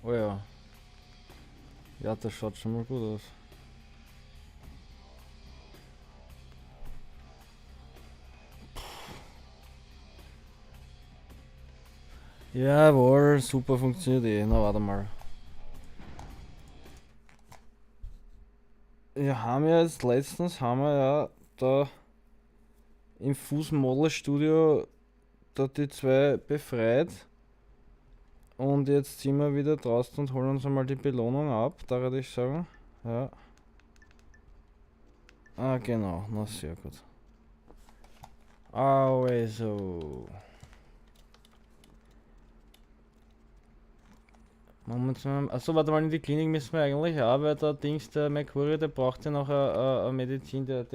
Oh ja. Ja, das schaut schon mal gut aus. Jawohl, super funktioniert eh. Na, warte mal. Wir haben ja jetzt letztens, haben wir ja da im Fußmodelstudio da die zwei befreit. Und jetzt sind wir wieder draußen und holen uns einmal die Belohnung ab, da würde ich sagen. Ja. Ah, genau, na sehr gut. Also. Momentan. Achso, warte mal, in die Klinik müssen wir eigentlich auch, weil der Dings, der Mercury, der braucht ja noch eine Medizin, der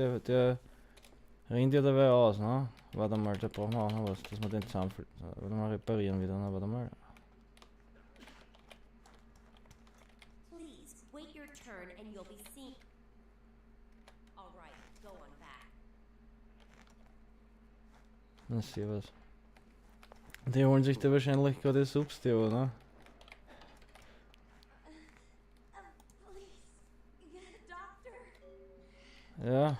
rinnt ja dabei aus, ne? Warte mal, da brauchen wir auch noch was, dass wir den zusammen, warte mal, reparieren wieder, ne? Warte mal. Please wait your turn and you'll be seen. All right, go on back. Na, servus. Die holen sich da wahrscheinlich gerade Substi, oder? Please, get a doctor. Ja,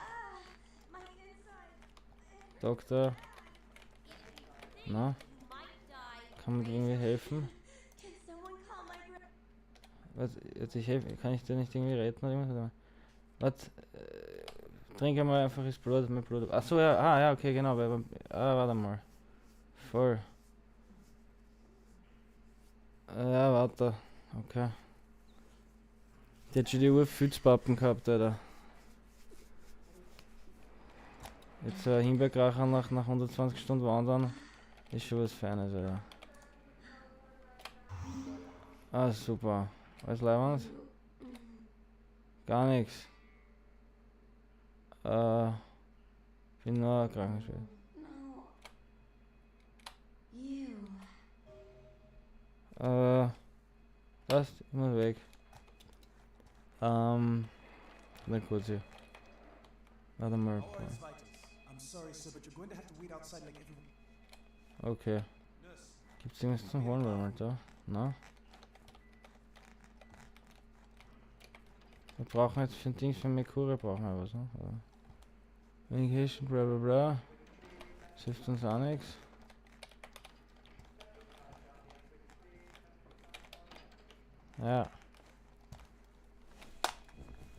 My inside. Doktor. Na, You might die. kann man dir irgendwie helfen? Can someone call my Was, jetzt ich helfe, kann ich dir nicht irgendwie retten oder irgendwas? Was? Trink einmal einfach das Blut, mein Blut. Achso, ja, ah, ja, okay, genau. Weil, ah, warte mal. Voll. Ja, warte. Okay. Die hat schon die Urfützpappen gehabt, Alter. Jetzt Himbeerkracher nach 120 Stunden wandern ist schon was Feines, Alter. Ah, super. Alles Leiwand? Gar nichts. Bin nur Krankenschwester. No. You. Passt, ich muss weg. Na kurz hier. Warte mal. All right, vitals. I'm sorry, sir, but you're going to have to wait outside like everyone. Okay. Nurse. Gibt's irgendwas zum Holen, warte mal da? Na? Wir brauchen jetzt für ein Dings für Mercury brauchen wir was, ne? Oder? Medication, bla bla bla. Das hilft uns auch nix. Ja.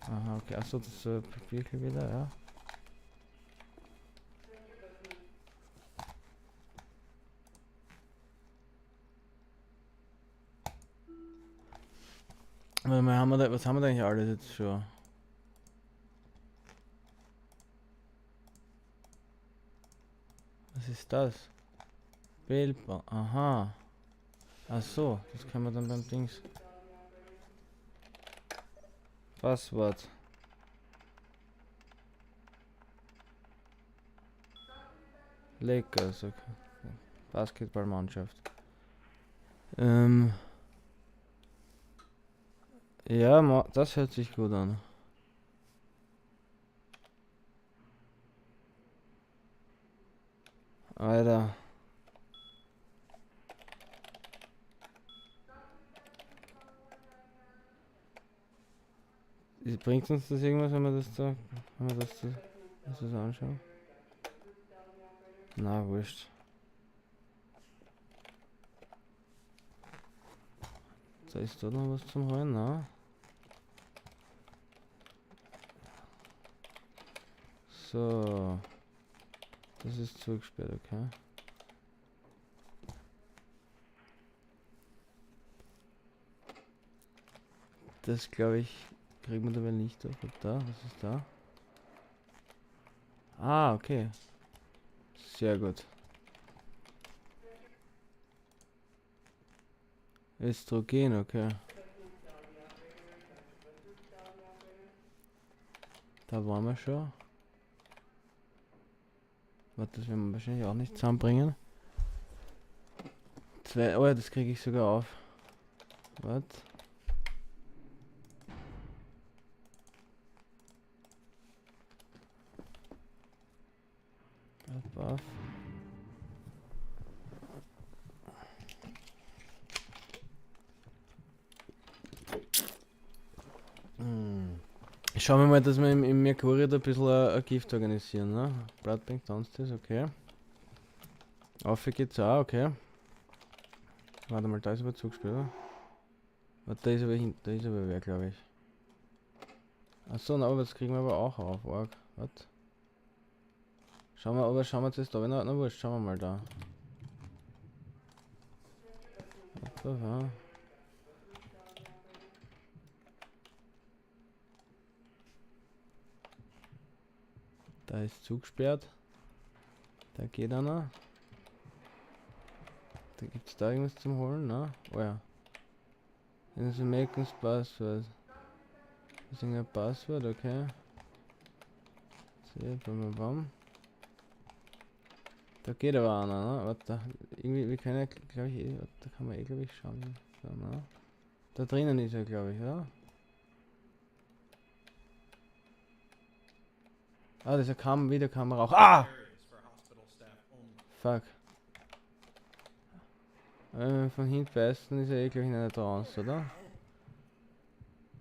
Aha, okay. Achso, das ist Papierchen wieder, ja. Warte mal, haben wir da, was haben wir da eigentlich alles jetzt schon? Was ist das? Bildband, aha. Ach so, das können wir dann beim Dings. Passwort. Lakers, okay. Basketballmannschaft. Ja, das hört sich gut an. Alter. Bringt uns das irgendwas, wenn wir das da, wenn wir das da, uns das anschauen? Na, wurscht. Da ist da noch was zum Holen, na? So. Das ist zugesperrt, okay. Das glaube ich, kriegen wir dabei nicht auf. Da, was ist da? Ah, okay. Sehr gut. Östrogen, okay. Da waren wir schon. Warte, das werden wir wahrscheinlich auch nicht zusammenbringen. Zwei, oh ja, das kriege ich sogar auf. Warte. Buff. Schauen wir mal, dass wir im Mercury da ein bisschen ein Gift organisieren, ne? Bloodbank downstairs, okay. Auf geht's auch, okay. Warte mal, da ist aber zugespielt, oder? Warte, da ist aber hin, da ist aber wer, glaube ich. Achso, na, aber das kriegen wir aber auch auf, arg. Warte. Schauen wir, aber schauen wir zuerst da, wenn na, na wurscht, schauen wir mal da. Warte, ja. Da ist zugesperrt. Da geht einer. Da gibt's da irgendwas zum Holen, ne? Oh ja. Das ist ein Makens Passwort. Das ist ein Passwort, okay. So, bam, bam, bam. Da geht aber einer, ne? Warte, irgendwie, wir können ja, glaub ich, eh, warte, da kann man eh, glaub ich, schauen. Da, ne? Da drinnen ist er, glaub ich, oder? Ah, das ist ja wieder Kamera auch. Ah! Fuck. Von hinten beißen ist er eh, glaub ich, in einer Trance, oder?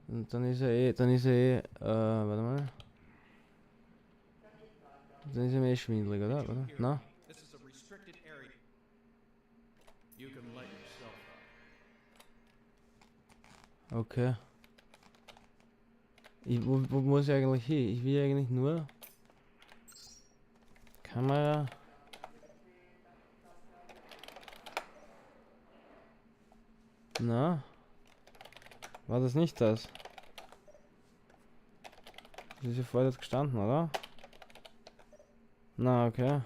Und dann ist er eh, dann ist er eh, warte mal. Dann ist er mir eh schwindelig, oder? Oder? Na? Okay. Wo muss ich eigentlich hin? Ich will eigentlich nur Kamera. Na? War das nicht das? Das ist ja vorher gestanden, oder? Na, okay.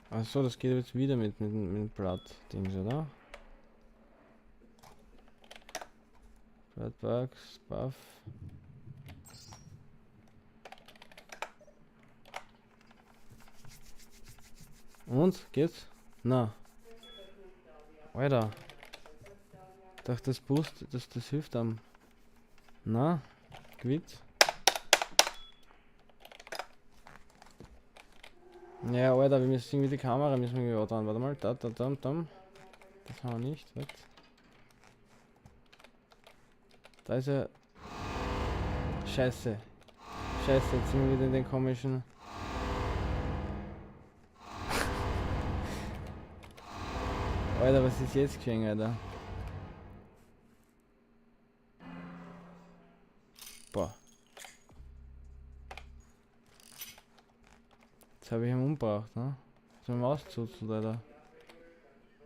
Achso, das geht jetzt wieder mit dem Blatt-Dings, oder? Bloodbugs, Buff. Und? Geht's? Na. Alter. Ich dachte, das Boost, das hilft am. Na? Gewitz. Ja, Alter, wir müssen irgendwie die Kamera müssen wir irgendwie dran. Warte mal, da, da, da, da. Das haben wir nicht. Warte. Da ist er. Scheiße. Scheiße, jetzt sind wir wieder in den komischen. Alter, was ist jetzt geschehen, Alter? Boah. Jetzt hab ich ihn umgebracht, ne? Jetzt hab ich ihn auszuzuzelt, Alter.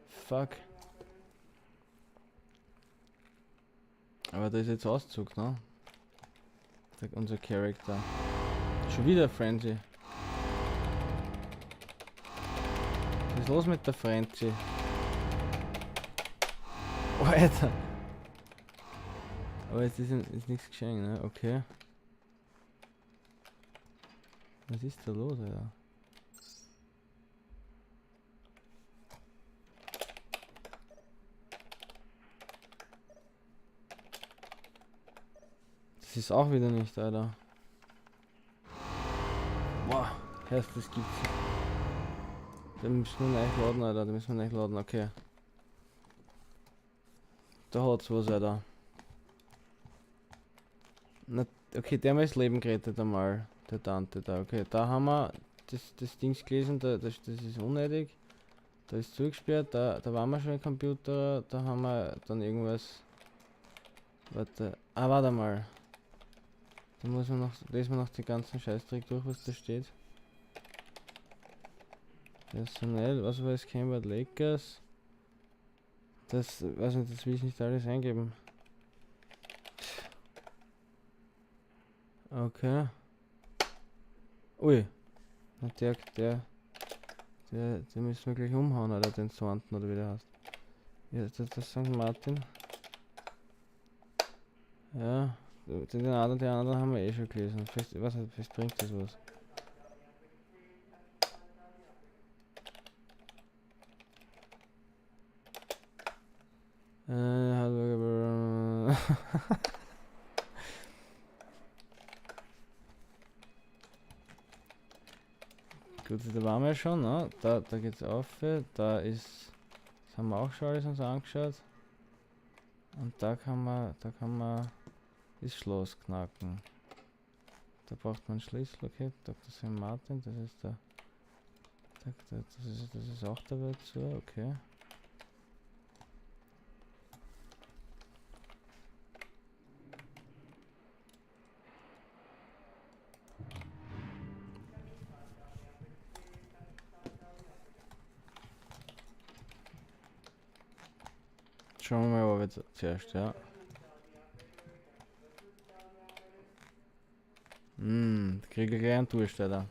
Fuck. Aber da ist jetzt Auszug, ne? Der, unser Charakter. Schon wieder Frenzy. Was ist los mit der Frenzy? Alter! Aber jetzt ist nichts geschehen, ne? Okay. Was ist da los, Alter? Das ist auch wieder nicht, Alter. Boah, heißt, das gibt's. Da müssen wir neu laden, Alter. Da müssen wir neu laden, okay. Da hat's was, Alter. Na, okay, der hat das Leben gerettet einmal. Der Tante da, okay. Da haben wir das Dings gelesen, da, das ist unnötig. Da ist zugesperrt, da waren wir schon im Computer, da haben wir dann irgendwas. Warte, warte mal. Da muss man noch, lesen wir noch den ganzen Scheißdreck durch, was da steht. Personell, was war das? Cambridge Lakers. Das, weiß nicht, das will ich nicht alles eingeben. Okay. Ui. Na, der müssen wir gleich umhauen, oder den Swanton, oder wie der heißt. Ja, das ist Sankt Martin. Ja, den anderen haben wir eh schon gelesen. Vielleicht, ich weiß nicht, vielleicht bringt das was. Gut, da waren wir schon, ne? Da geht's auf, da ist, das haben wir auch schon alles uns angeschaut. Und da kann man, da kann man, Ist Schloss knacken. Da braucht man Schlüssel, okay. Dr. St. Martin, das ist der. Das ist auch dabei zu, okay. Schauen wir mal, ob jetzt zuerst, ja. Kriege ich gleich einen Durst, Alter.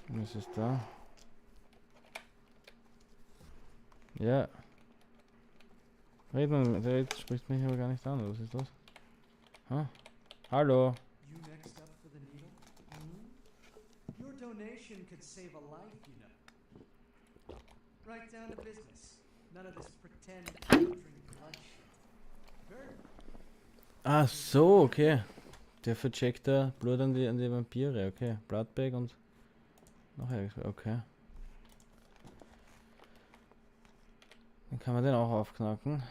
Was ist da? Ja. Reden, der spricht mich aber gar nicht an, oder was ist los? Ha? Hallo? You next up for the needle? Your donation could save a life, you know. Right down to business. None of this pretend I don't drink blood shit. Very Ach so, okay. Der vercheckt da Blut an die Vampire, okay. Bloodbag und noch irgendwas, okay. Dann kann man den auch aufknacken.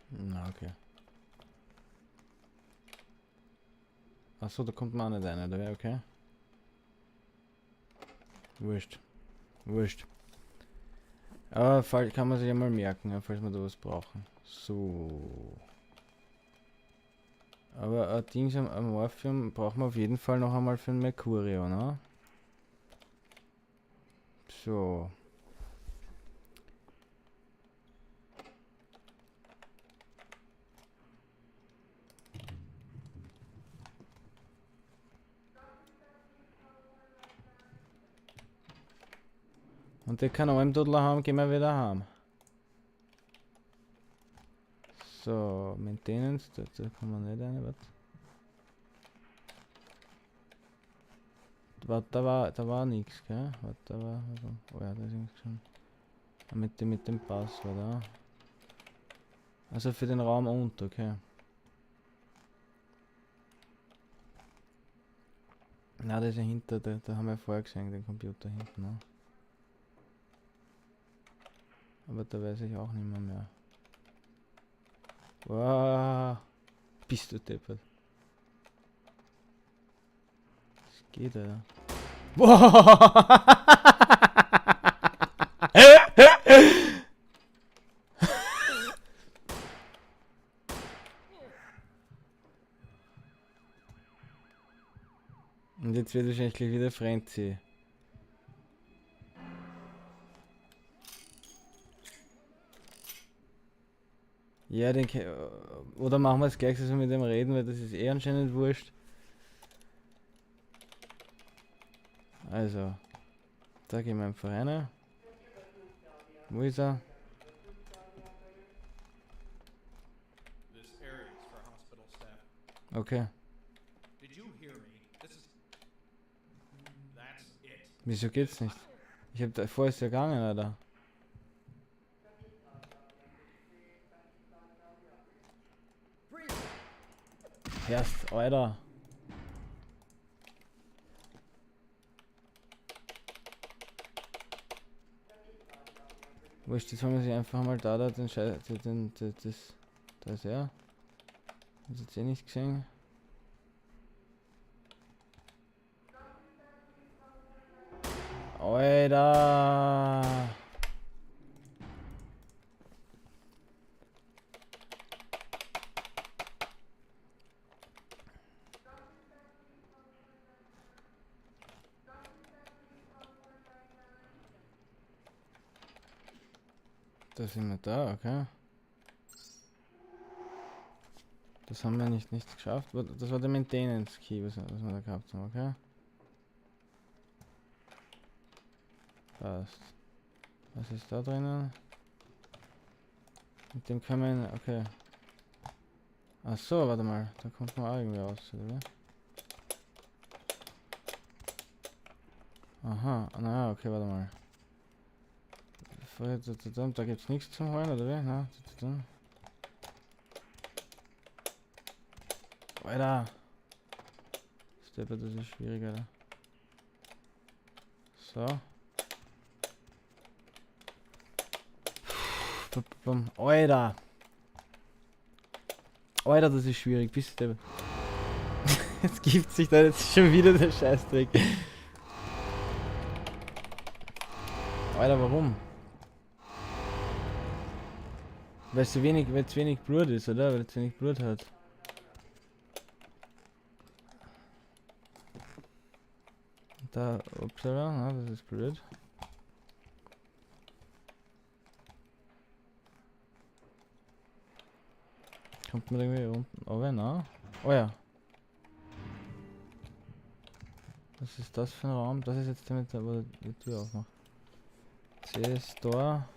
Na, okay. Ach so, da kommt man auch nicht rein, oder? Okay. Wurscht. Wurscht. Aber kann man sich ja mal merken, ja, falls wir da was brauchen. So. Aber ein Dings am Morphium brauchen wir auf jeden Fall noch einmal für den Mercurio, ne? So. Und der kann auch im Dudler haben, gehen wir wieder heim. So, Maintenance, da kann man nicht rein, warte. Warte, da war nix, gell? Warte, da war, warte, oh ja, da ist irgendwas schon. Ah, mit dem Pass war da. Also für den Raum unten, okay. Na, das ist ja hinter, da haben wir vorher gesehen, den Computer hinten, ne? Aber da weiß ich auch nicht mehr. Wow, bist du deppert. Was geht, Alter? Wow! Und jetzt wird wahrscheinlich gleich wieder Frenzy. Ja, den oder machen wir es gleich, dass wir mit dem reden, weil das ist eh anscheinend wurscht. Also, da gehen wir einfach rein. Wo ist er? Okay. Wieso geht's nicht? Ich hab da vorher ist ja gegangen, Alter. Erst, Alter. Wurscht, jetzt holen wir sich einfach mal da den Scheiß, den, den, den, das, da ist er. Hab ich jetzt eh nicht gesehen. Alter! Da sind wir da, okay. Das haben wir nicht geschafft. Das war der Maintenance Key, was wir da gehabt haben, okay? Passt. Was ist da drinnen? Mit dem können wir, okay. Ach so, warte mal. Da kommt man auch irgendwie raus, oder? Aha, na, okay, warte mal. Da gibt's nichts zum Holen, oder wie? Na, da. Alter! Stepper, das ist schwierig, Alter. So. Alter! Alter, das ist schwierig. Bist du. Jetzt gibt sich da jetzt schon wieder der Scheißdreck. Alter, warum? Weil es wenig, weil zu wenig Blut ist, oder? Weil es zu wenig Blut hat. Da, upsala, na, das ist blöd. Kommt man irgendwie unten runter, na? Oh ja. Was ist das für ein Raum? Das ist jetzt der mit der, wo die Tür aufmacht. C ist da.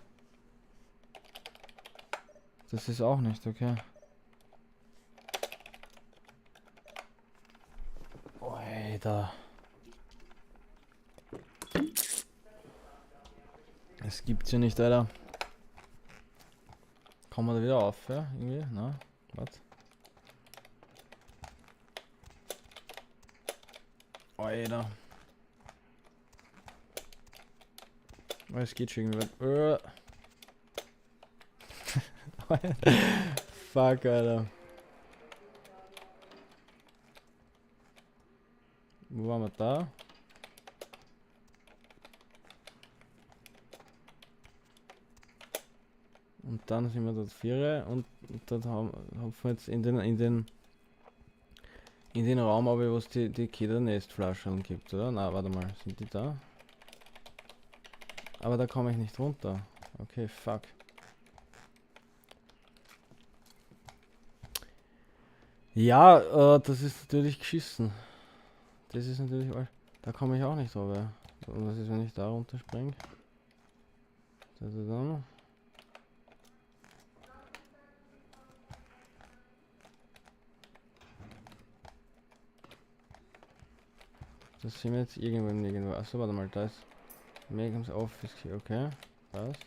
Das ist auch nicht, okay. Alter. Das gibt's ja nicht, Alter. Kommen wir da wieder auf, ja? Irgendwie? Na? Was? Alter. Oh, es geht schon irgendwie. Fuck, Alter. Wo waren wir da? Und dann sind wir dort 4 und dort haben wir jetzt in den Raum, aber wo es die Kedernestflaschen gibt, oder? Na, warte mal, sind die da? Aber da komme ich nicht runter. Okay, fuck. Ja, das ist natürlich geschissen. Das ist natürlich... Da komme ich auch nicht drüber. Und was ist, wenn ich da runterspringe? Da. Das sind wir jetzt irgendwo im Nirgendwo. Achso, warte mal, da ist Megams Office hier, okay. Passt.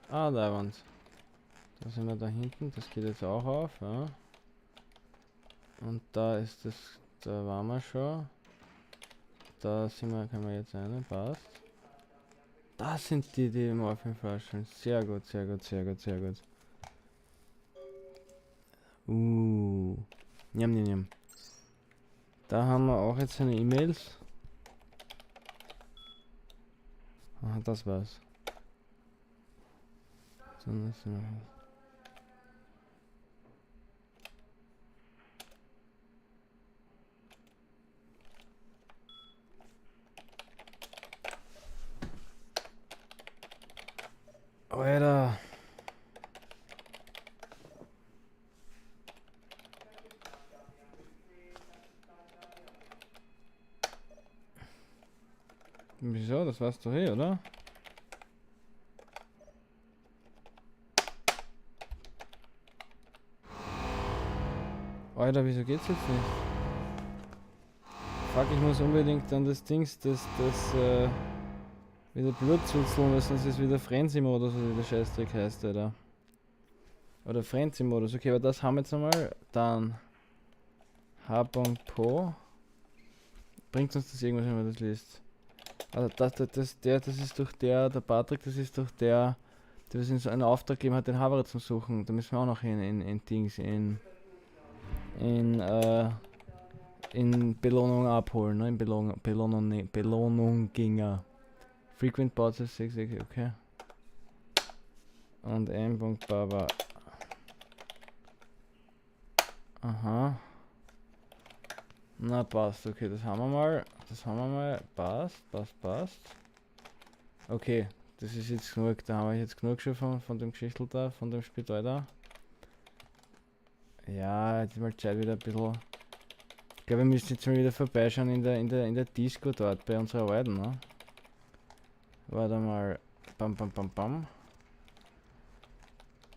Ah, da waren's. Da sind wir da hinten, das geht jetzt auch auf, ja. Und da ist das, da waren wir schon. Da sind wir, können wir jetzt rein, passt. Da sind die Morphinflaschen. Sehr gut, sehr gut, sehr gut, sehr gut. Njam, njam, njam. Da haben wir auch jetzt seine E-Mails. Aha, das war's. Dann ist noch. Alter. Wieso? Das war's doch eh, oder? Alter, wieso geht's jetzt nicht? Fuck, ich muss unbedingt dann das Dings, das wieder Blut zuzeln, weil sonst ist wieder Frenzy-Modus, oder wie der Scheißdreck heißt, Alter. Oder Frenzy-Modus, okay, aber das haben wir jetzt einmal. Dann H.Po. Bringt uns das irgendwas, wenn man das liest? Also das ist doch der Patrick, das ist doch der, der uns einen Auftrag gegeben hat, den Haberer zu suchen. Da müssen wir auch noch hin in Dings, in Belohnung abholen, ne? In Belohnung ginger. Frequent Bouts 6, okay. Und M. Baba. Aha. Na passt, okay, das haben wir mal. Das haben wir mal. Passt, passt, passt. Okay, das ist jetzt genug. Da haben wir jetzt genug schon von dem Geschichtel da, von dem Spital da. Ja, jetzt ist mal Zeit wieder ein bisschen. Ich glaube, wir müssen jetzt mal wieder vorbeischauen in der Disco dort bei unserer Alten, ne? Warte mal. Bam, bam, bam, bam.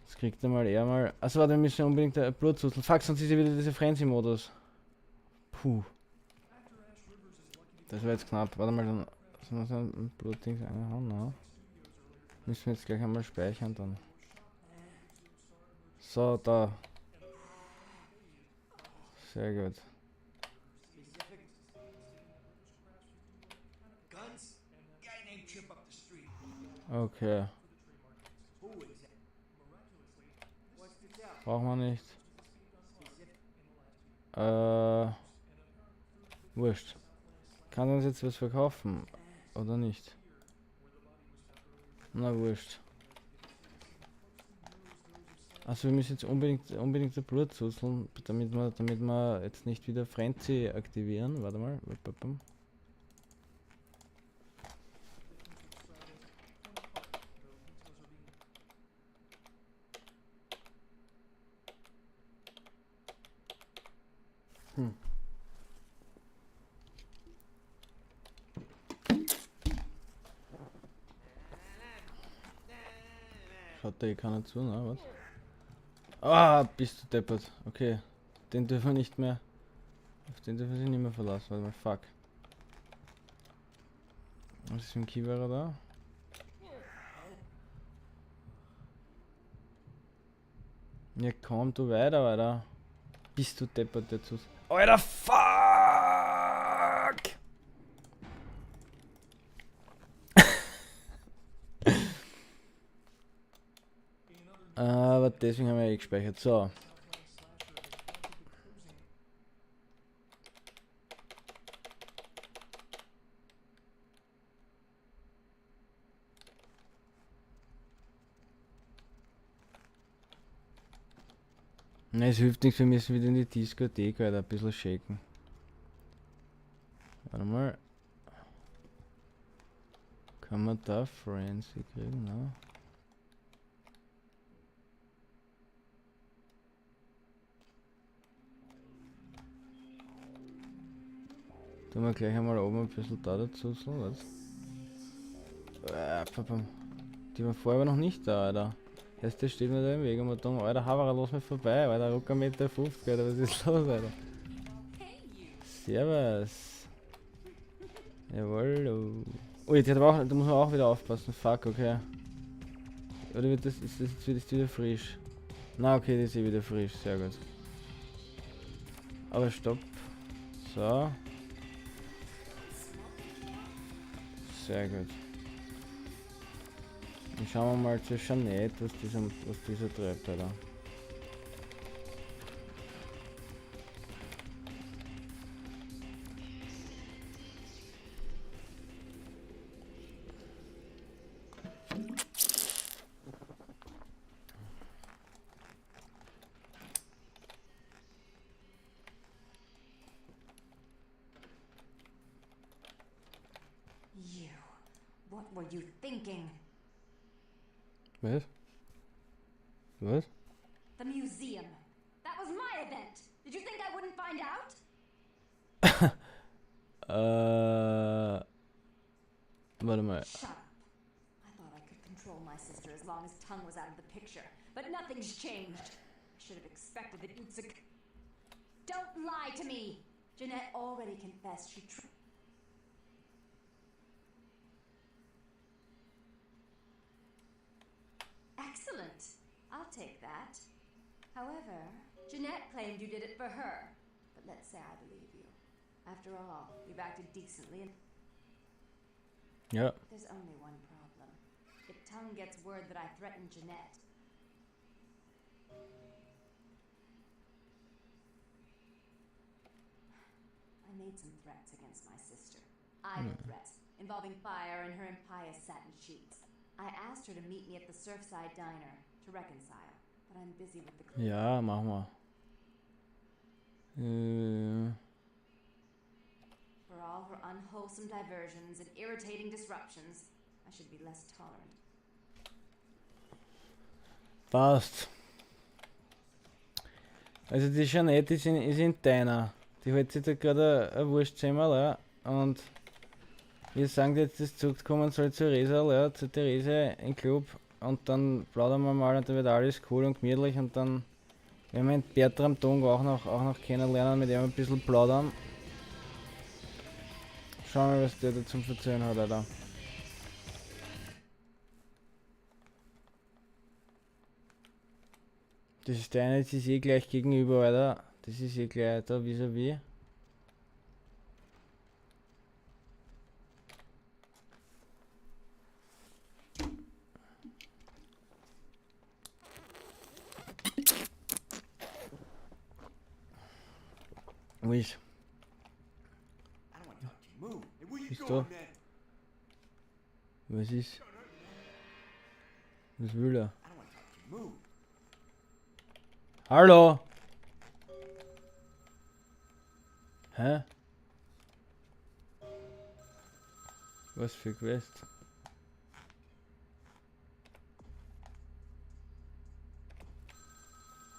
Das kriegt er mal eher mal. Achso, warte, wir müssen unbedingt ein Blutzuzel. Fuck, sonst ist ja wieder dieser Frenzy-Modus. Puh. Das war jetzt knapp. Warte mal, dann sollen wir so ein Blutdings reinhauen, ne? Müssen wir jetzt gleich einmal speichern dann. So, da. Sehr gut. Okay. Brauchen wir nicht. Wurscht. Kann uns jetzt was verkaufen? Oder nicht? Na, wurscht. Also wir müssen jetzt unbedingt das Blut zuzeln, damit wir jetzt nicht wieder Frenzy aktivieren. Warte mal. Schaut da eh keiner zu, ne? Was? Ah, bist du deppert. Okay. Den dürfen wir nicht mehr. Auf den dürfen wir sich nicht mehr verlassen. Warte mal, fuck. Was ist mit dem Keybearer da? Ja, komm du weiter, Alter. Bist du deppert, der Zus. Alter, fuck! Aber deswegen haben wir eh gespeichert. So. Na, es hilft nichts, wir müssen wieder in die Diskothek, Alter, ein bisschen shaken. Warte mal. Kann man da Frenzy kriegen, ne? Tun wir gleich einmal oben ein bisschen da dazu, so, was? Die waren vorher aber noch nicht da, Alter. Erst der steht mir da im Weg und mir dumm, Alter, Havara, lass mich vorbei, Alter, ruck 1,50 Meter, Alter, was ist los, Alter? Servus. Jawohl, oh. Ui, die hat aber auch, da muss man auch wieder aufpassen, fuck, okay. Oder wird das, ist das jetzt wieder, ist die wieder frisch? Na, okay, die ist eh wieder frisch, sehr gut. Aber stopp. So. Sehr gut. Dann schauen wir mal zu Jeanette, was dieser treibt, Alter. You. What were you thinking? Was? Was? The museum. That was my event. Did you think I wouldn't find out? Warte mal. Shut up. I thought I could control my sister as long as Tung was out of the picture, but nothing's changed. I should have expected that you'd Don't lie to me. Jeanette already confessed she Excellent. I'll take that. However, Jeanette claimed you did it for her. But let's say I believe you. After all, you've acted decently and... Ja. There's only one problem. If Tung gets word that I threatened Jeanette... I made some threats against my sister. Idle threats, involving fire and her impious satin sheets. I asked her to meet me at the Surfside Diner to reconcile, but I'm busy with the Ja, machen wir. For all her unwholesome diversions and irritating disruptions, I should be less tolerant. Passt. Also die Jeanette ist in deiner. Die holt sich da gerade ein Wurstzimmer, ja, und wir sagen jetzt, dass zurückkommen soll zu Resa, ja, zu Therese im Club, und dann plaudern wir mal und dann wird alles cool und gemütlich und dann werden wir den Bertram Tung auch noch kennenlernen, mit dem ein bisschen plaudern. Schauen wir mal, was der da zum Verzeihen hat, Alter. Das ist der eine, das ist eh gleich gegenüber, Alter. Das ist eh gleich da vis-à-vis. Wo ist? I don't want to talk to you. Move. Hey, where you Ist going, da. man? Was ist? Was will er? I don't want to talk to you. Move. Hallo? Hä? Was für Quest?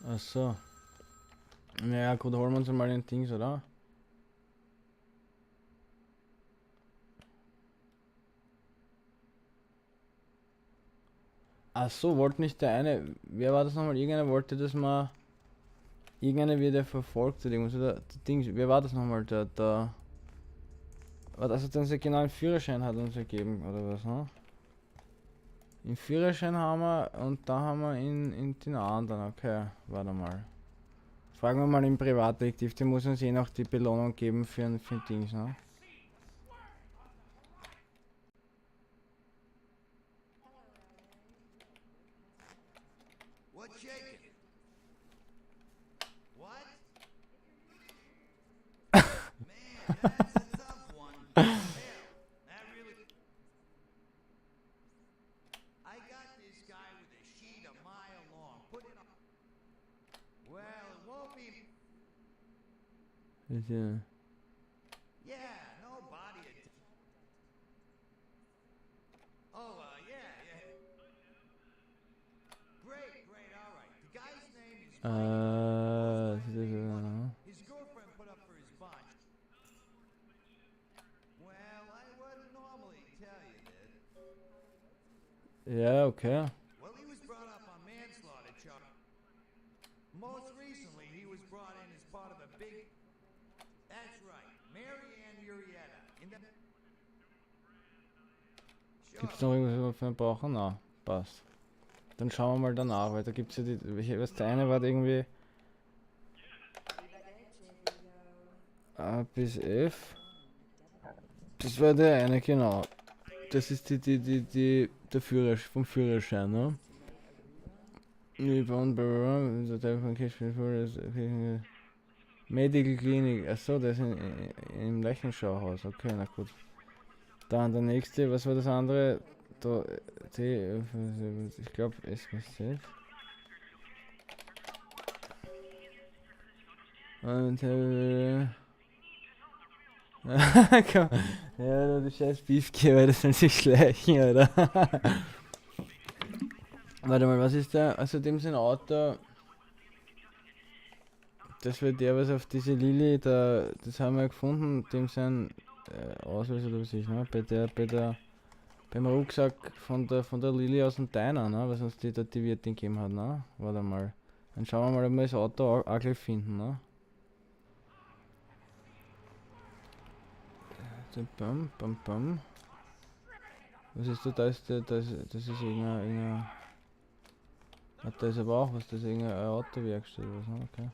Ach so. Naja, gut, holen wir uns mal den Dings, oder? Ach so, wollte nicht der eine, wer war das nochmal? Irgendeiner wollte das mal, irgendeiner wird ja verfolgt oder irgendwas, oder? Der Dings, wer war das nochmal? Der, was, also den sie genau einen Führerschein hat uns ergeben, oder was, ne? Den Führerschein haben wir und da haben wir in den anderen, okay, warte mal. Fragen wir mal den Privatdetektiv, der muss uns eh noch die Belohnung geben für ein Dings, ne? What's shaking? What? Man, that's a tough one. Hell, that really. I got this guy with a sheet a mile long. Put it on. Well, it won't be. Ist ja. Yeah, nobody. Oh, yeah. Great, great, all right. The guy's name is Mike. Das ist, His girlfriend put up for his bond. Well, I wouldn't normally tell you this. Ja, okay. Well, he was brought up on manslaughter charge. Most recently, he was brought in as part of a big. That's right, Mary Ann Urietta. In the. Sure. Gibt's noch irgendwas, was wir für einen brauchen? Na, passt. Dann schauen wir mal danach, weil da gibt's ja die, welche, was der eine war irgendwie A bis F. Das war der eine, genau. Das ist der Führer, vom Führerschein, ne? Medical Clinic, achso, das ist im Leichenschauhaus, okay, na gut. Dann der nächste, was war das andere? Da, C, F, ich glaub, S bis Z. Und komm. Ja, du scheiß Beefke, weil das soll sich schleichen, Alter. Warte mal, was ist der? Also dem sein Auto. Das war der, was auf diese Lilly, da, das haben wir gefunden, dem sein Ausweis oder was ist, ne? Bei der, bei der, beim Rucksack von der Lilly aus dem Diner, ne? Was uns die Wirtin gegeben hat, ne? Warte mal. Dann schauen wir mal, ob wir das Auto auch gleich finden, ne? Bam, bam, bam. Was ist da? Da ist der, das, das ist irgendein, irgendein. Ah, da ist aber auch was, das ist irgendeine Autowerkstatt oder was, ne? Okay.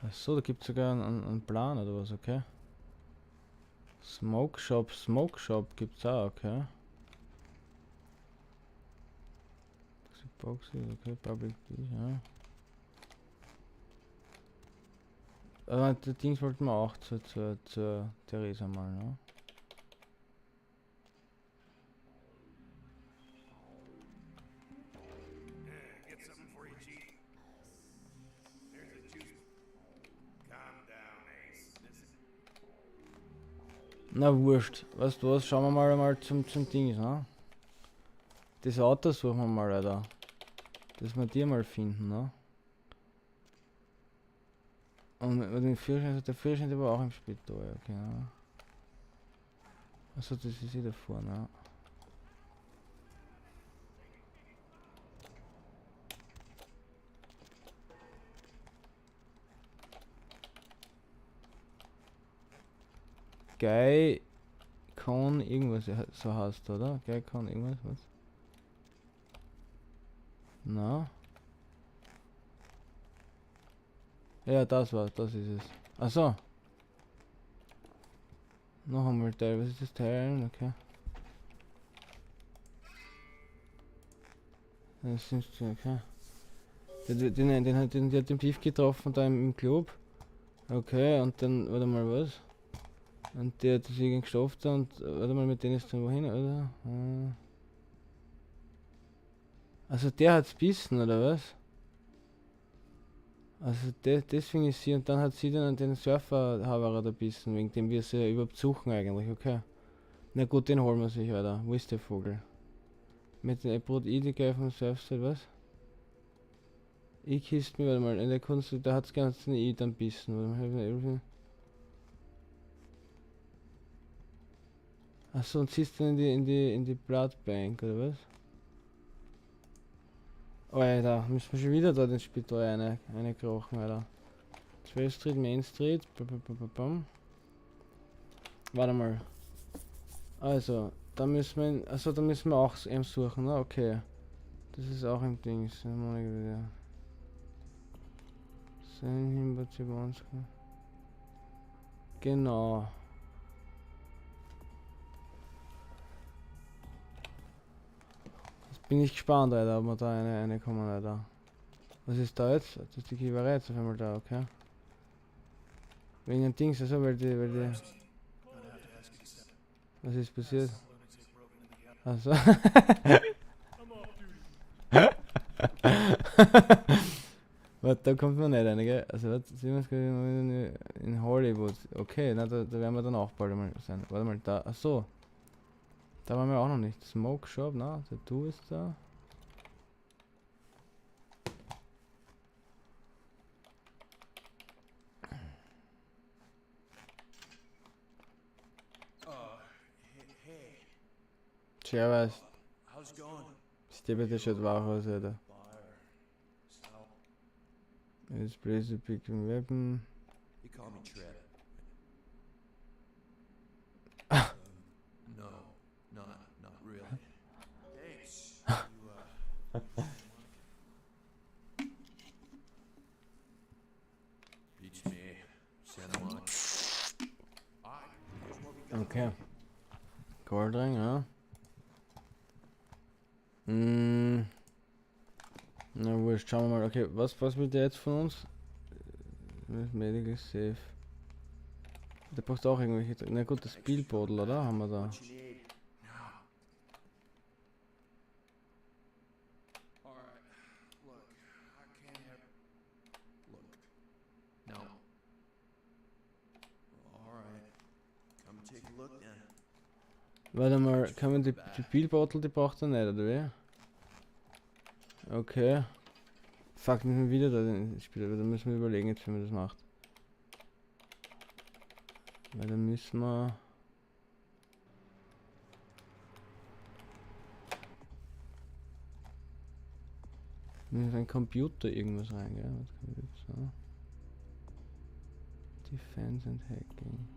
Achso, da gibt's sogar einen Plan oder was, okay. Smoke Shop, Smoke Shop gibt's auch, okay. Boxy, okay, Public Beach, ja. Aber das Dings wollten wir auch zur Theresa mal, ne? Get something for you, Chief. There's a juice. Calm down, Ace. This is Na wurscht. Weißt du was, schauen wir mal einmal zum Dings, ne? Das Auto suchen wir mal, Alter. Dass wir die mal finden, ne? Und den Führerschein, der Führerschein ist aber auch im Spital, okay, ne? Achso, das ist hier davor, ne? Guy Con irgendwas, ja, so heißt, oder? Guy Con irgendwas, was? Na? Ja, das ist es. Achso. Noch einmal Teil, was ist das Teil? Okay. Das ist okay. Den hat den Beef getroffen da im Club. Okay, und dann, warte mal, was? Und der hat sich irgendwie gestopft und, warte mal, mit denen ist dann wohin, oder? Also der hat's bissen, oder was? Also deswegen ist sie, und dann hat sie dann den Surfer-Haverer da bissen, wegen dem wir sie ja überhaupt suchen eigentlich, okay. Na gut, den holen wir sich, Alter. Wo ist der Vogel? Mit dem Brot I, vom Surfside, was? Ich kiste mir, warte mal, in der Kunst, da hat's ganz den I dann bissen. Warte mal, achso, und ziehst dann in die Bloodbank, oder was? Oh, Alter, müssen wir schon wieder da den Spital eine krochen, Alter. 12 Street, Main Street, bam. Warte mal. Also, da müssen wir, also da müssen wir auch eben suchen, ne? Okay. Das ist auch im Ding. Genau. Jetzt bin ich gespannt, Alter, ob wir da eine kommen, Alter. Was ist da jetzt? Das ist die Kiewerei jetzt auf einmal da, okay. Wegen dem Dings, also weil die. Was ist passiert? Achso. Warte, da kommt man nicht rein, gell? Also, warte, sehen wir in Hollywood. Okay, na, da werden wir dann auch bald mal sein. Warte mal, da, achso. Da waren wir auch noch nicht. Smoke Shop, na, der Du ist da. Servus. Bitte schaut wach aus, Alter. Jetzt place a big weapon. You call me Trev. No, not really. Thanks. You, Beats me. Santa Monica. Okay. Goldring, ja. Na wurscht, schauen wir mal. Okay, was will der jetzt von uns? Medical Safe. Der braucht auch irgendwelche. Na gut, das Spielbottle, oder? Haben wir da. Warte mal, kann man die Spielbottle, die braucht er nicht, oder wie? Okay. Fuck, müssen wir wieder da den Spieler, da müssen wir überlegen jetzt, wie man das macht. Weil da müssen wir... Müssen wir in den Computer irgendwas rein, gell? Was kann ich jetzt so? Defense and Hacking.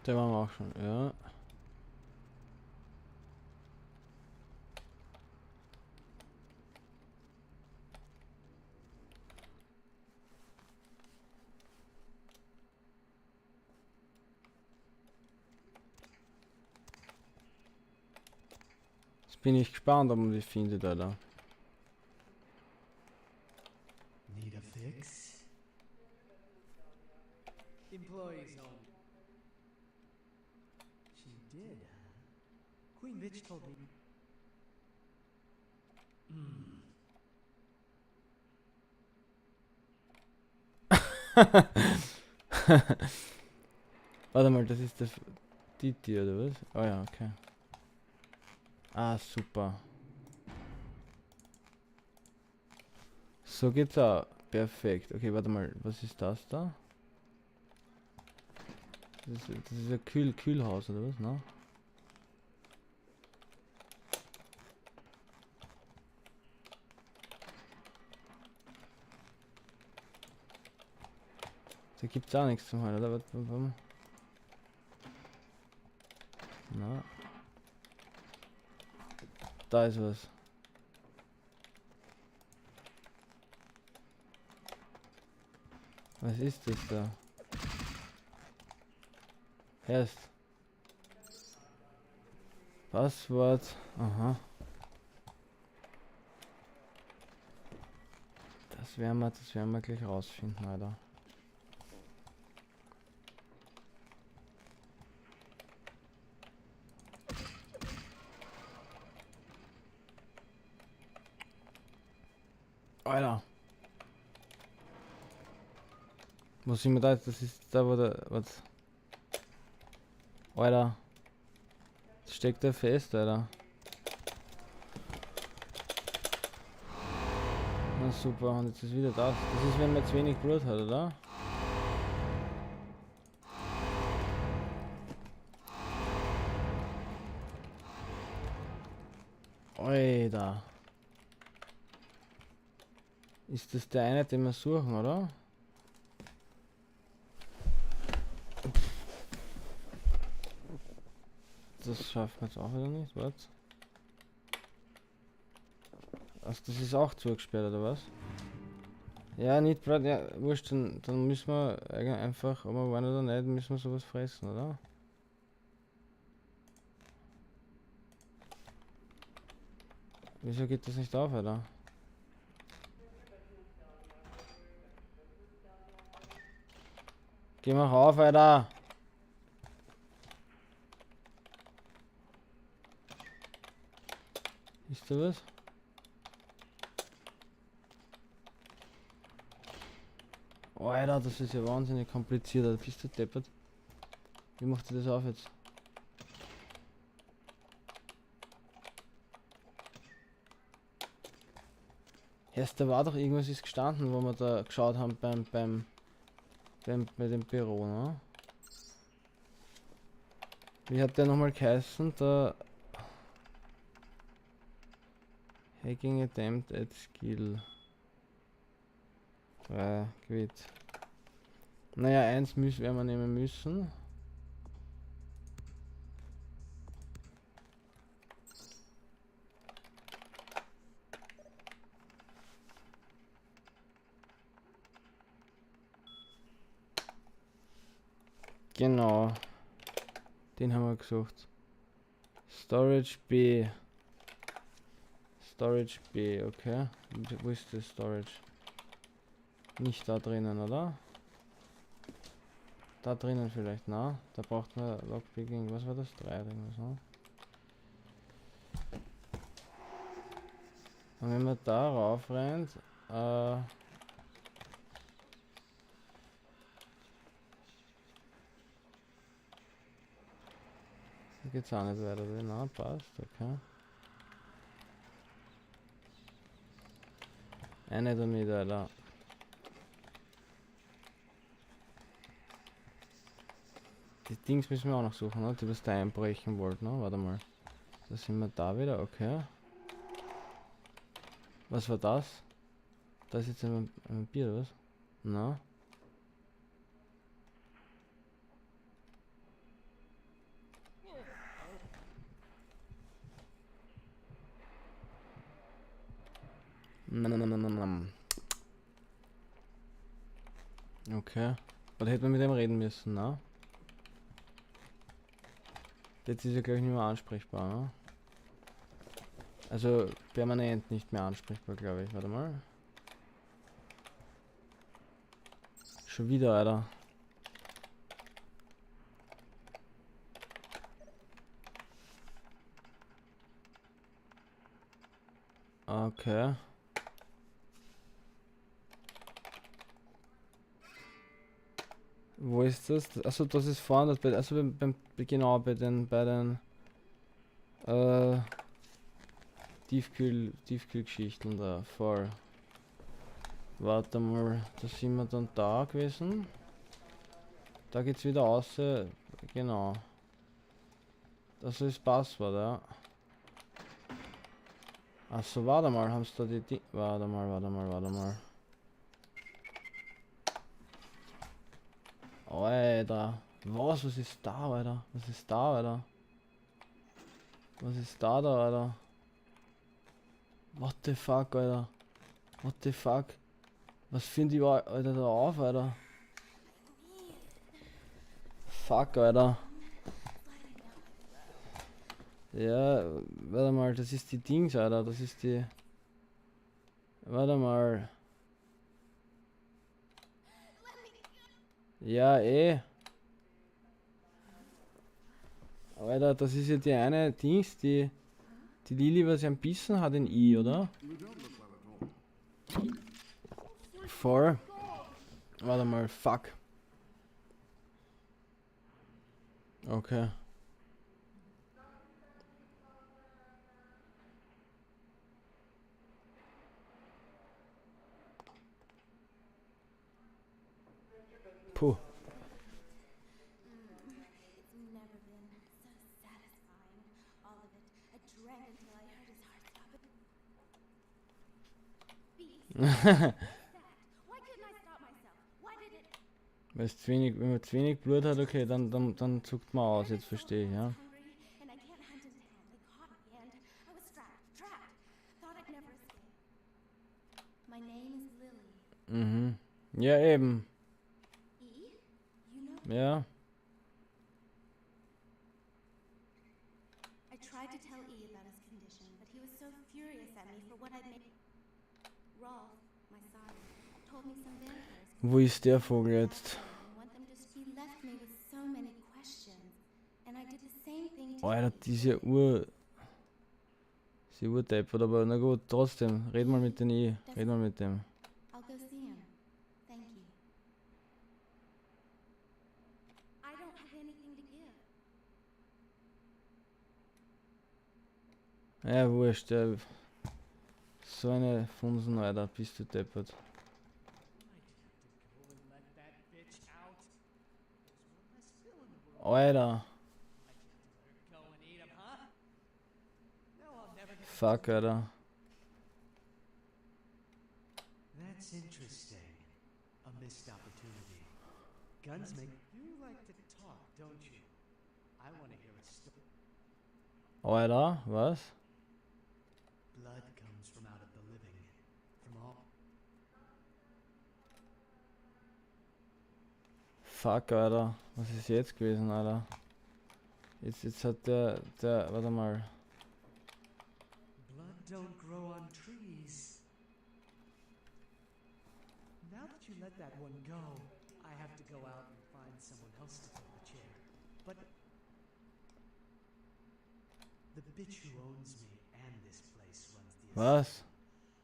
Da waren wir auch schon, ja. Jetzt bin ich gespannt, ob man die findet, Alter. Need a fix? Employees only. She did, huh? Queen Bitch told me. Warte mal, das ist das die Tür, oder was? Oh ja, okay. Ah, super. So geht's auch. Perfekt. Okay, warte mal, was ist das da? Das ist ein Kühlhaus, oder was? Ne? Da gibt's auch nichts zum Holen, oder? Warte, warte, warte. Na. Da ist was. Was ist das da? Erst. Passwort. Aha. Das werden wir gleich rausfinden, Alter. Alter. Wo sind wir da jetzt? Das ist da, wo der... Was? Alter. Jetzt steckt der fest, Alter. Na super, und jetzt ist wieder das. Das ist, wenn man zu wenig Blut hat, oder? Alter. Ist das der eine, den wir suchen, oder? Das schaffen wir jetzt auch wieder nicht, warte. Also das ist auch zugesperrt, oder was? Ja, nicht breit, ja, wurscht, dann müssen wir einfach, ob wir wollen oder nicht, müssen wir sowas fressen, oder? Wieso geht das nicht auf, Alter? Geh mal rauf, Alter! Ist da was? Alter, das ist ja wahnsinnig kompliziert, Alter. Bist du deppert? Wie macht ihr das auf jetzt? Erst da war doch irgendwas ist gestanden, wo wir da geschaut haben bei dem Büro, ne? Wie hat der nochmal geheißen? Der Hacking Attempt at Skill. 3, quit. Naja, eins werden wir nehmen müssen. Genau. Den haben wir gesucht. Storage B. Storage B, okay. Wo ist das Storage? Nicht da drinnen, oder? Da drinnen vielleicht, na? Da braucht man Lockpicking. Was war das? 3 oder irgendwas, ne? Und wenn man da rauf rennt, da geht's auch nicht weiter, oder? Na, passt, okay. Eine damit, Alter. Die Dings müssen wir auch noch suchen, ne? Die was da einbrechen wollten, ne? Warte mal. Da sind wir da wieder, okay. Was war das? Da ist jetzt ein Bier, oder was? Na? Na, na, na, na, na. Okay. Aber da hätte man mit dem reden müssen, ne? Jetzt ist er, glaub ich, nicht mehr ansprechbar, ne? Also permanent nicht mehr ansprechbar, glaub ich. Warte mal. Schon wieder, Alter. Okay. Wo ist das? Achso, das ist vorne, das bei, also beim, beim, genau, bei den, bei den Tiefkühlgeschichten da, voll. Warte mal, da sind wir dann da gewesen. Da geht's wieder raus, genau. Das ist Passwort, ja. Achso, warte mal, haben's da die Di-, warte mal, warte mal, warte mal. Alter, was? Was ist da, Alter? Was ist da, Alter? Was ist da, da, Alter? What the fuck, Alter? What the fuck? Was finden die, Alter, da auf, Alter? Fuck, Alter. Ja, warte mal, das ist die Dings, Alter. Das ist die. Warte mal. Ja, eh. Alter, das ist ja die eine Dings, die. Die Lili, was ja ein Bissen hat in I, oder? Voll. Warte mal, fuck. Okay. Puh. It's never been so satisfying. All of it. I drank until I heard his heart stop. Beast. What's that? Why couldn't I stop myself? Why did it? Weil's zu wenig, wenn man zu wenig Blut hat, okay, dann zuckt man aus, jetzt verstehe ich, ja. Hungry, and I can't hunt in town. They caught me, and I was strapped, trapped. Thought I'd never escape. My name is Lily. Mhm. Ja, eben. E? You know? Ja. I tried to tell E about his condition, but he was so furious at me for what I'd made. Rolf, my son, told me some vampires Wo ist der Vogel jetzt? and want them to. He left me with so many questions, and I did the same thing to Alter, E. diese Uhr. Ist ja urdeppert, aber na gut, trotzdem, red mal mit dem I. Red mal mit dem. I'll go see him. Thank you. I don't have anything to give. Ja, wurscht, der. So eine Funsen, Alter, bist du deppert. I'd have to go and let that bitch out. There's one less bill in the world. Alter. I'd have to let her go and eat 'em, huh? No, I'll never get Fuck, Alter. That's interesting. A missed opportunity. Guns make you like to talk, don't you? I want to hear a story. Alter, was? Blood comes from out of the living, from all. Fuck, Alter. Was ist jetzt gewesen, Alter? Jetzt hat der, warte mal. Blood don't grow on trees. Now that you let that one go, I have to go out and find someone else to fill the chair. But the bitch who owns me and this place runs the Was? asylum.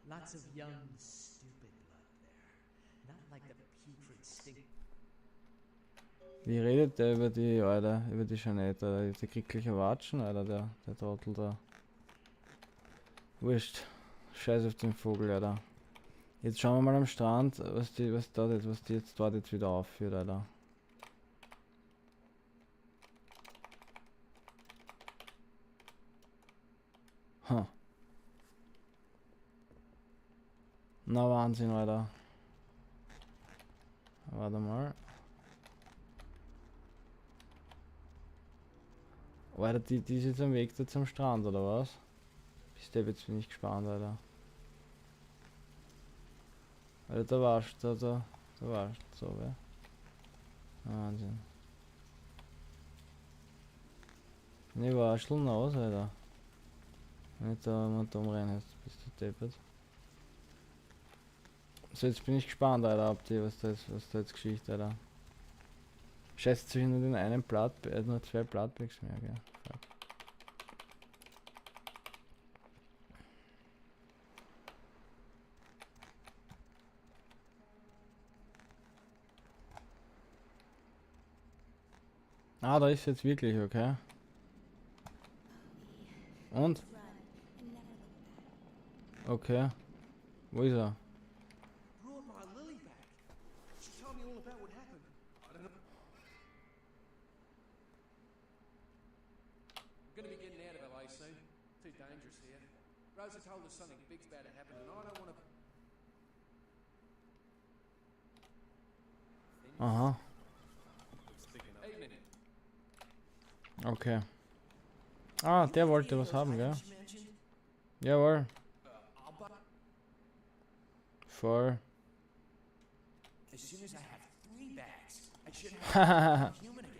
Lots of young, stupid blood there. Not like the putrid stink. Wie redet der über die, Alter, über die Jeanette, Alter? Der kriegt gleich Watschen, Alter, der Trottel da. Wurscht. Scheiß auf den Vogel, Alter. Jetzt schauen wir mal am Strand, was die, was da jetzt, was die jetzt dort jetzt wieder aufführt, Alter. Ha. Na Wahnsinn, Alter. Warte mal. Alter, die ist jetzt am Weg da zum Strand, oder was? Bis der jetzt bin ich gespannt, Alter. Alter, da warst du, da warst du, so, gell? Wahnsinn. Ne, war schon aus, Alter. Wenn ich da mal dumm rein hast, bist du deppert. So, jetzt bin ich gespannt, Alter, ob die, was da jetzt Geschichte, Alter. Scheiße, jetzt hab ich nur den einen Blatt, nur zwei Bloodbags mehr, gell? Fuck. Ah, da ist jetzt wirklich, okay. Und? Okay. Wo ist er? Brought my Lily back. She told me all about what happened. I don't know. I'm gonna be getting out of LA soon. Too dangerous here. Rosa told us something big's about to happen, and I don't want to. Aha. Evening. Okay. Ah, der wollte was haben, gell? Jawohl. Voll. As soon as I have 3 bags, I should have human again.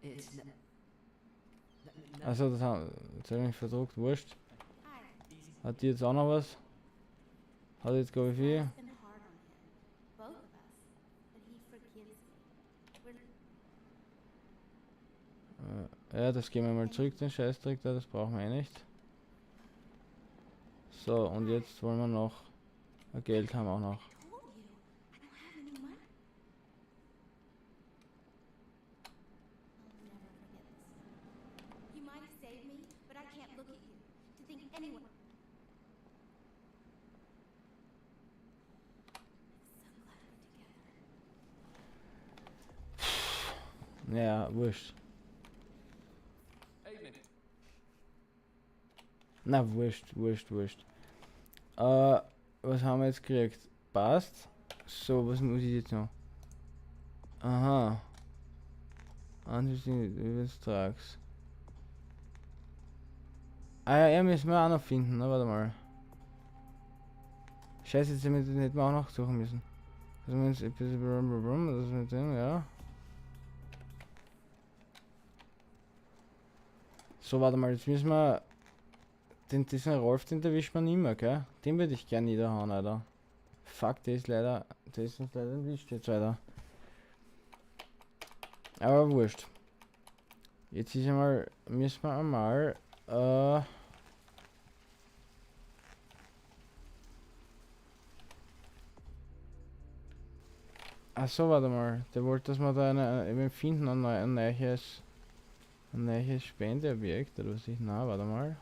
It's n- Also das haben jetzt hab ich mich verdruckt, wurscht. Hi. Hat die jetzt auch noch was? Hat jetzt glaube ich viel. Life's been hard on him, both of us, but he forgives me. We're Ja, das gehen wir mal zurück, den Scheißdreck da, das brauchen wir eh nicht. So, und jetzt wollen wir noch Geld haben wir auch noch. told you, I don't have any money. I'll never forget this night. You might have saved me, but I can't look at you. To think anyone. I'm so glad we're together. Ja, wurscht. Evening. Na, wurscht, wurscht, wurscht. Was haben wir jetzt gekriegt? Passt. So, was muss ich jetzt noch? Aha. Anschließend Trucks. Ah ja, er müssen wir auch noch finden, ne? Warte mal. Scheiße, jetzt hätten wir den hätten wir auch noch suchen müssen. Das mit dem, ja. So, warte mal, jetzt müssen wir. Den, diesen Rolf, den erwischt man immer, gell? Den würde ich gern niederhauen, Alter. Fuck, der ist leider. Der ist uns leider entwischt jetzt, Alter. Aber wurscht. Jetzt ist einmal. Müssen wir einmal. Ach so, warte mal. Der wollte, dass wir da eine, eben finden, ein neues Spendeobjekt oder was ich. Na, warte mal.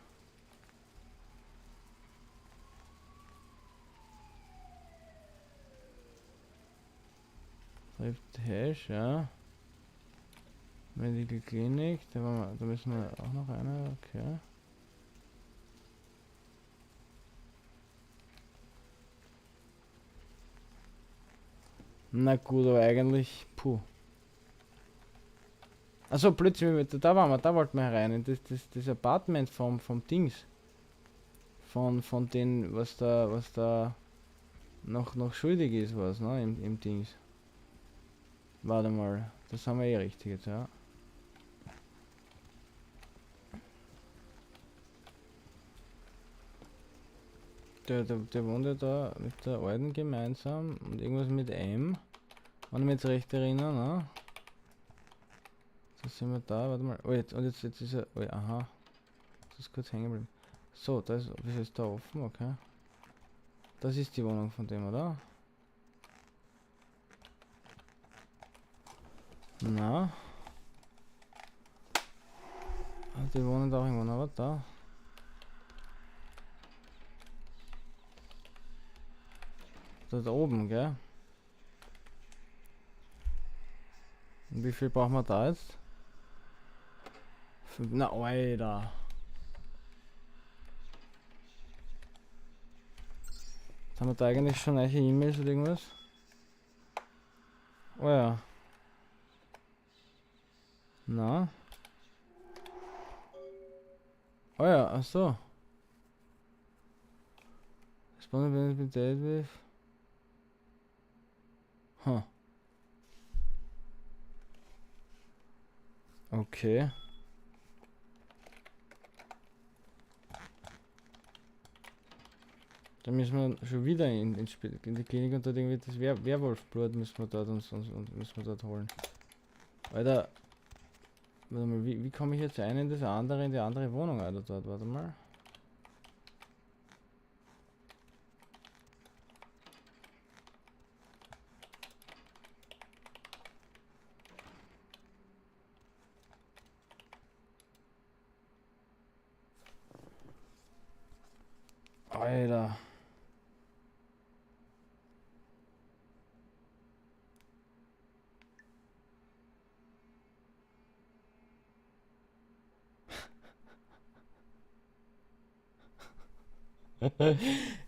Trifft Hash, ja. Medical Clinic, da, waren wir, da müssen wir auch noch eine, okay. Na gut, aber eigentlich, puh. Achso, plötzlich, da waren wir, da wollten wir rein, in das Apartment vom Dings. Von den, was da noch schuldig ist, was, ne, im Dings. Warte mal, das haben wir eh richtig jetzt, ja. Der wohnt ja da mit der Alten gemeinsam und irgendwas mit M. Wenn ich mich jetzt recht erinnere, ne? Da sind wir da, warte mal. Oh, jetzt, und jetzt, jetzt ist er. Oh, aha. Das ist kurz hängen geblieben. So, da ist, was ist da offen? Okay. Das ist die Wohnung von dem, oder? Na? Ah, die wohnen da auch irgendwo, aber da. Da oben, gell? Und wie viel brauchen wir da jetzt? 5, na, Alter. Jetzt haben wir da eigentlich schon neue E-Mails oder irgendwas? Oh ja. Na? Oh ja, ach so. Huh. Okay. Da müssen wir schon wieder in die Klinik und dort irgendwie das Werwolfblut müssen wir dort uns müssen wir dort holen. Alter, warte mal, wie komme ich jetzt ein in das andere, in die andere Wohnung, Alter, dort? Warte mal. Alter.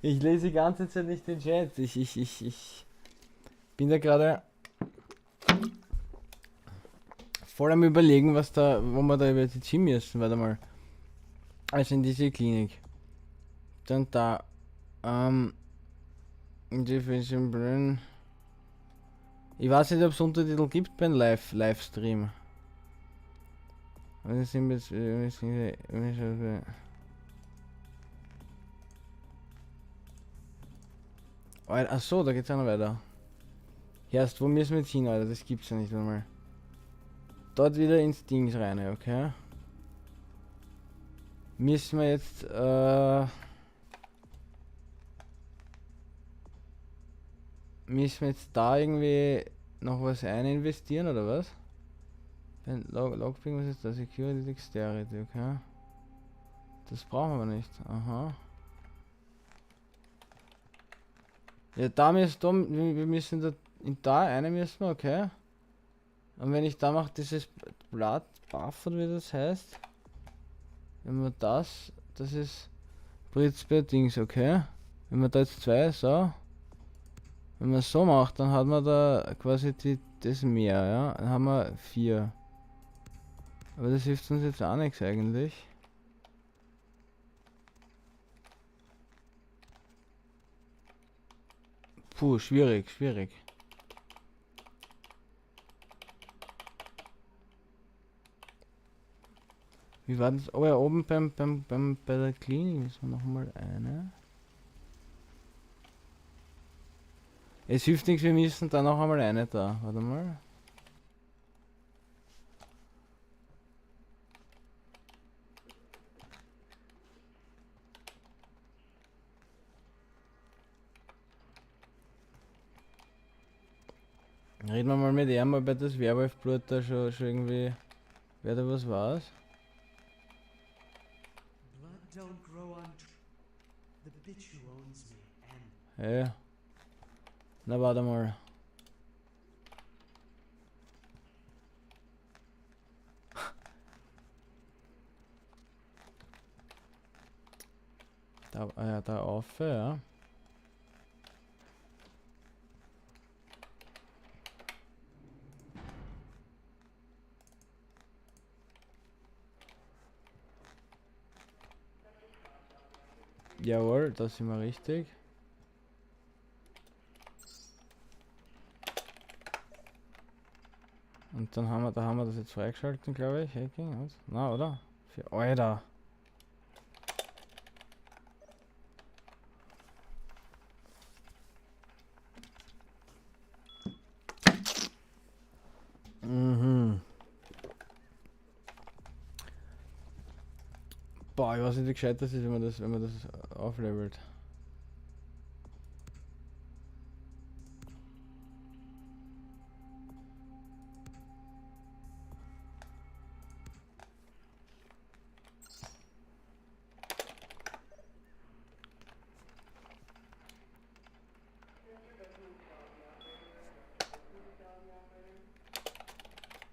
Ich lese die ganze Zeit nicht den Chat. Ich bin da gerade voll am Überlegen, was da, wo wir da über die Gym müssen. Warte mal. Also in diese Klinik. Dann da. Ich weiß nicht, ob es Untertitel gibt beim Livestream. Alter, ach so, da geht's auch noch weiter. Erst, wo müssen wir jetzt hin, Alter? Das gibt's ja nicht einmal. Dort wieder ins Dings rein, okay? Müssen wir jetzt, müssen wir jetzt da irgendwie noch was eininvestieren, oder was? Logping, was ist das? Security Dexterity, okay. Das brauchen wir aber nicht. Aha. Ja, da müssen, da, wir müssen da, in da eine müssen wir, okay. Und wenn ich da mache, dieses Blatt, Buff oder wie das heißt. Wenn wir das, das ist Prinzipiell Dings, okay. Wenn man da jetzt zwei, so. Wenn man so macht, dann hat man da quasi die, das mehr, ja. Dann haben wir 4. Aber das hilft uns jetzt auch nichts eigentlich. Puh, schwierig, schwierig. Wie war das? Oh ja, oben bei der Klinik müssen wir nochmal eine. Es hilft nichts, wir müssen da noch einmal eine da. Warte mal. Reden wir mal mit ihm, ob er das Werwolfblut da schon irgendwie. Wer da was weiß. Hey. Na warte mal. Da, ah ja, da auf, ja. Jawohl, da sind wir richtig. Und dann haben wir, da haben wir das jetzt freigeschalten, glaube ich. Hacking, was? Na, oder? Für Alter. Mhm. Boah, ich weiß nicht, wie gescheit das ist, wenn man das auflevelt.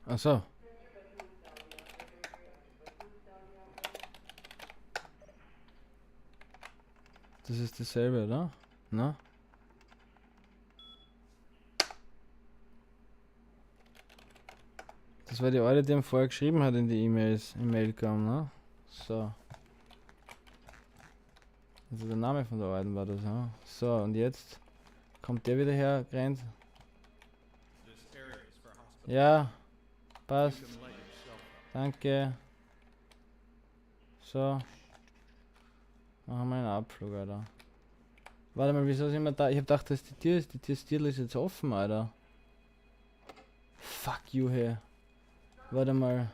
Ach so. Das ist dasselbe, oder? Na? Das war die alte, die ihm vorher geschrieben hat in die E-Mails, im Mailcom, ne? So. Also der Name von der alten war das, ja? So, und jetzt kommt der wieder her, rennt. Ja, passt. Danke. So. Machen wir einen Abflug, Alter. Warte mal, wieso sind wir da? Ich hab gedacht, dass die Tür ist. Die Tür ist jetzt offen, Alter. Fuck you, hey. Warte mal.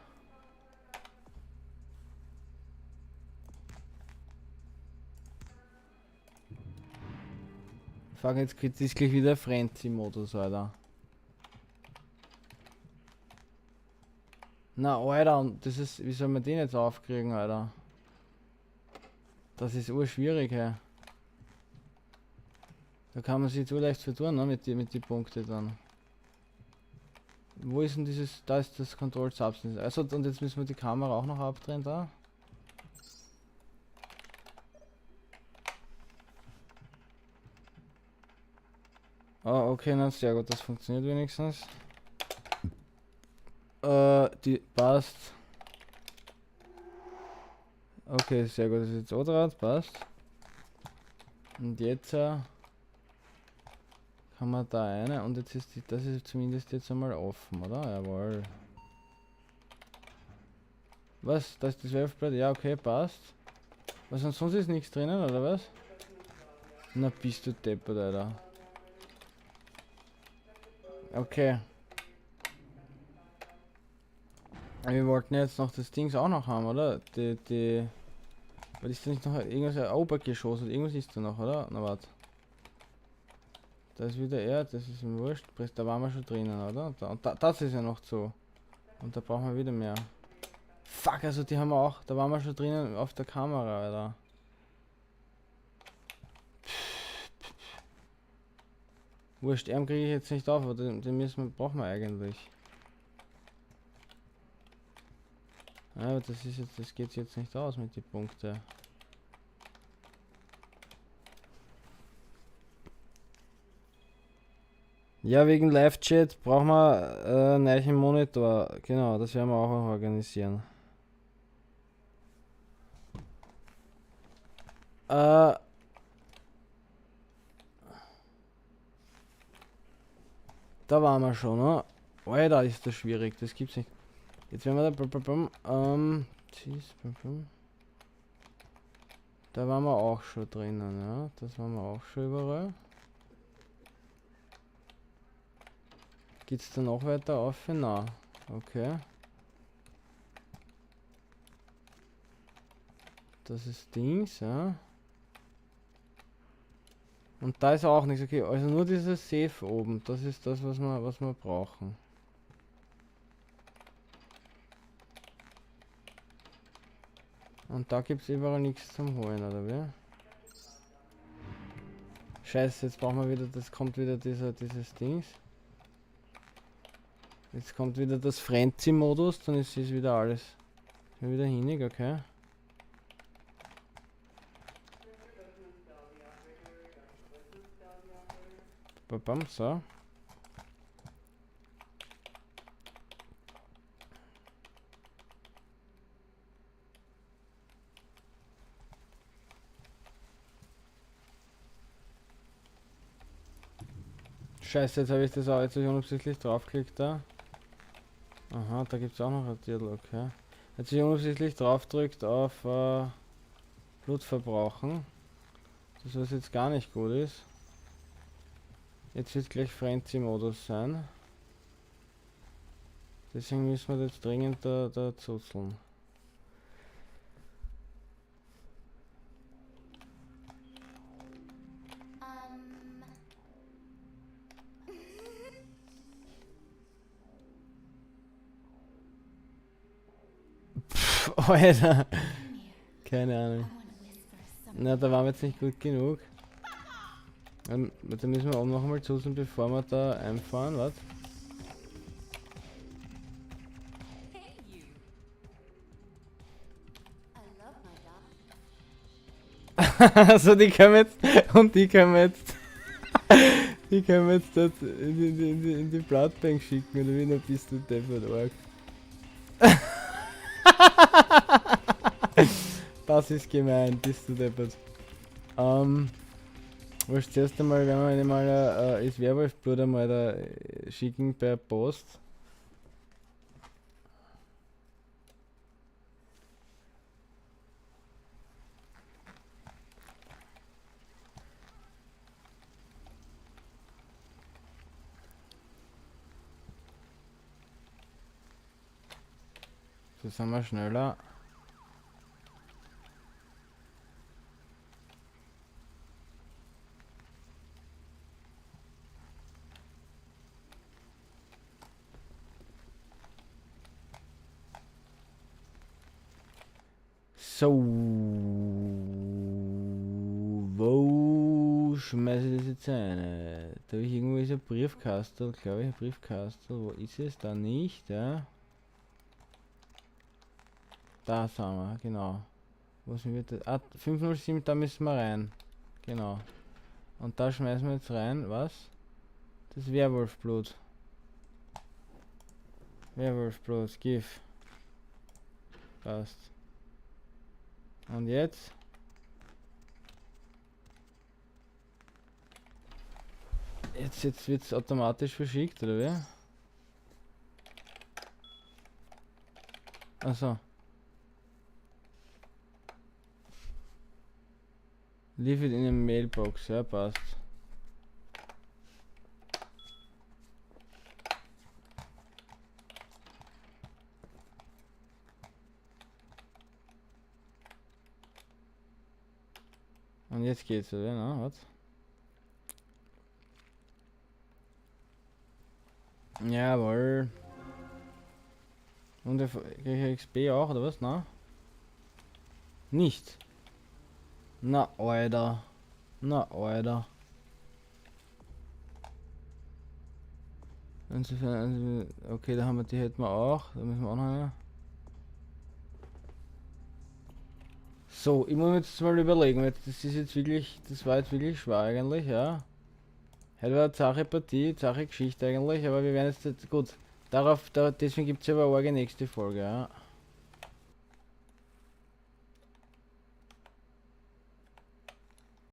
Fuck, jetzt kriegt es gleich wieder Frenzy-Modus, Alter. Na, Alter, und das ist. Wie soll man den jetzt aufkriegen, Alter? Das ist urschwierig, hey. Da kann man sich zu leicht vertun, ne, mit die Punkte dann. Wo ist denn dieses, da ist das Control Substance. Also, und jetzt müssen wir die Kamera auch noch abdrehen da. Ah, okay, na sehr gut, das funktioniert wenigstens. Die passt. Okay, sehr gut, das ist jetzt auch dran, passt. Und jetzt kann man da eine und jetzt ist die, das ist zumindest jetzt einmal offen, oder? Jawohl. Was? Das ist das Werfblatt? Ja, okay, passt. Was, und sonst ist nichts drinnen, oder was? Na, bist du deppert, Alter. Okay. Wir wollten jetzt noch das Dings auch noch haben, oder? Die. Was ist da nicht noch irgendwas ein Obergeschoss oder irgendwas ist da noch, oder? Na warte. Da ist wieder er, das ist ihm wurscht. Da waren wir schon drinnen, oder? Da, und da, das ist ja noch zu. Und da brauchen wir wieder mehr. Fuck, also die haben wir auch. Da waren wir schon drinnen auf der Kamera, Alter. Wurscht, ihn kriege ich jetzt nicht auf, aber den brauchen wir eigentlich. Ja, aber das ist jetzt, das geht jetzt nicht aus mit den Punkten. Ja, wegen Live-Chat brauchen wir einen neuen Monitor. Genau, das werden wir auch noch organisieren. Da waren wir schon, ne? Alter, ist das schwierig, das gibt's nicht. Jetzt werden wir da. Da waren wir auch schon drinnen, ja. Das waren wir auch schon überall. Geht's da noch weiter auf? Na, okay. Das ist Dings, ja. Und da ist auch nichts, okay. Also nur dieses Safe oben, das ist das, was wir brauchen. Und da gibt's überall nichts zum Holen, oder wie? Scheiße, jetzt brauchen wir wieder, das kommt wieder dieses Dings. Jetzt kommt wieder das Frenzy-Modus, dann ist es wieder alles. Ist wieder hinig, okay. Bam, so. Scheiße, jetzt habe ich das auch jetzt unabsichtlich draufgeklickt da. Aha, da gibt es auch noch ein Dirndl, okay. Jetzt ich unabsichtlich draufdrückt auf Blut verbrauchen. Das, was jetzt gar nicht gut ist. Jetzt wird gleich Frenzy-Modus sein. Deswegen müssen wir jetzt dringend da zuzeln. Alter. Keine Ahnung. Na, da waren wir jetzt nicht gut genug. Da müssen wir auch noch einmal zuzeln, bevor wir da einfahren. Was? Also die können wir jetzt und die können wir jetzt die können wir jetzt dort in die Bloodbank schicken oder wie, noch bist du deppert arg. Das ist gemein, bist du deppert. Wurscht, zuerst einmal werden wir einmal das Werwolfblut einmal da schicken per Post. So sind wir schneller. So, wo schmeiße ich das jetzt rein? Da habe ich irgendwo ist ein Briefkastel, glaube ich, ein Briefkastel. Wo ist es? Da nicht, ja. Da sind wir, genau. Wo sind wir da? Ah, 507, da müssen wir rein. Genau. Und da schmeißen wir jetzt rein, was? Das Werwolfblut. Werwolfblut, Gif. Passt. Und jetzt? Jetzt wird's automatisch verschickt, oder wie? Achso. Leave it in a mailbox, ja, passt. Und jetzt geht's, oder? Na, was? Jawohl. Und der krieg ich XP auch, oder was? Na? Nicht. Na, Alter. Na, Alter. Insofern, okay, da haben wir die hätten wir auch. Da müssen wir auch noch eine. So, ich muss mir jetzt mal überlegen, weil das ist jetzt wirklich, das war jetzt wirklich schwer eigentlich, ja. Heute war eine zache Partie, zache Geschichte eigentlich, aber wir werden jetzt, gut, darauf, da, deswegen gibt's ja aber eine nächste Folge, ja.